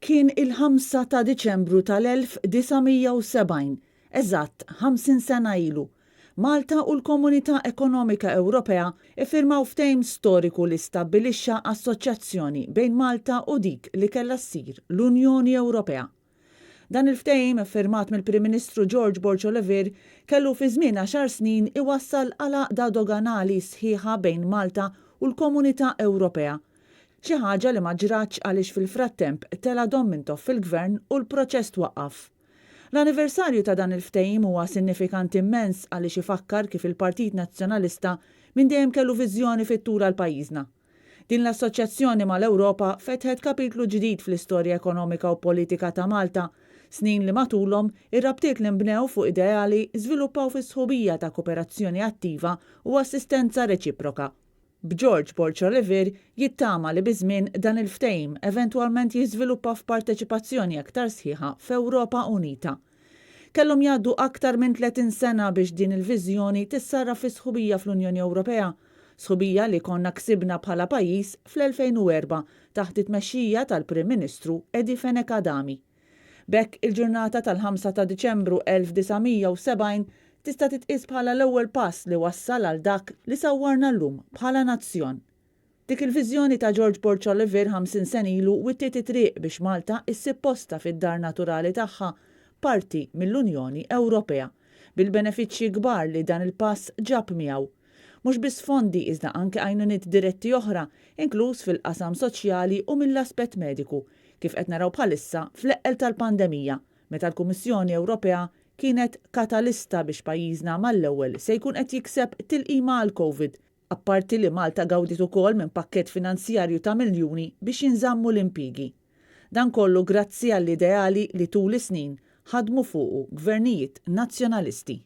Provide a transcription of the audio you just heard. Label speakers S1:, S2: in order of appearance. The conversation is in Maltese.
S1: Kien il-ħamsa ta' Diċembru tal-1970, eżatt 50 sena ilu, Malta u l-Komunità Ekonomika Ewropea ffirmaw ftehim storiku li stabbilixxa assoċjazzjoni bejn Malta u dik li kellha ssir l-Unjoni Ewropea. Dan il-ftehim, iffirmat mill-Prim Ministru George Borg Olivier, kellu fi żmien għaxar snin iwassal għal għaqda doganali sħiħa bejn Malta u l-Komunità Ewropea. Xi ħaġa li ma ġratx għaliex fil-frattemp tela' Dom Mintoff fil-Gvern u l-proċess twaqqaf. L-anniversarju ta' dan il-ftehim huwa sinnifikanti immens għaliex ifakkar kif il-Partit Nazzjonalista minn dejjem kellu viżjoni fit-tul għal pajjiżna. Din l-assoċjazzjoni mal-Ewropa fetħet kapitlu ġdid fl-istorja ekonomika u politika ta' Malta, snin li matulhom ir-rabtiet li nbnew fuq ideali żviluppaw fi sħubija ta' koperazzjoni attiva u assistenza reċiproka. B'George Borg Olivier jittama li biż-żmien dan il-ftehim eventwalment jiżviluppa f'parteċipazzjoni aktar sħiħa f'Ewropa Unita. Kellhom jgħaddu aktar minn 30 sena biex din il-viżjoni tissarraf fi sħubija fl-Unjoni Ewropea, sħubija li konna ksibna bħala pajjiż fl-2004 taħt it-tmexxija tal-Prim Ministru Eddie Fenech Adami. B'hekk il-ġurnata tal-ħamsa ta' Diċembru 1970 tista' titqies bħala l-ewwel pass li wassal għal dak li sawwarna llum bħala nazzjon. Dik il-viżjoni ta' George Borg Olivier 50 sena ilu wittiet it-triq biex Malta issib postha fid-dar naturali tagħha, parti mill-Unjoni Ewropea, bil-benefiċċji kbar li dan il-pass ġab miegħu. Mhux biss fondi iżda anke għajnuniet diretti oħra, inkluż fil-qasam soċjali u mill-aspett mediku, kif qed naraw bħalissa fl-eqqel tal-pandemija, meta l-Kummissjoni Ewropea kienet katalista biex pajjiżna mal-ewwel se jkun qed jikseb tilqima għall-Covid, apparti li Malta gawdiet ukoll minn pakkett finanzjarju ta' miljuni biex jinżammu l-impjiegi. Dan kollu grazzi għall-ideali li tul is-snin ħadmu fuqu gvernijiet Nazzjonalisti.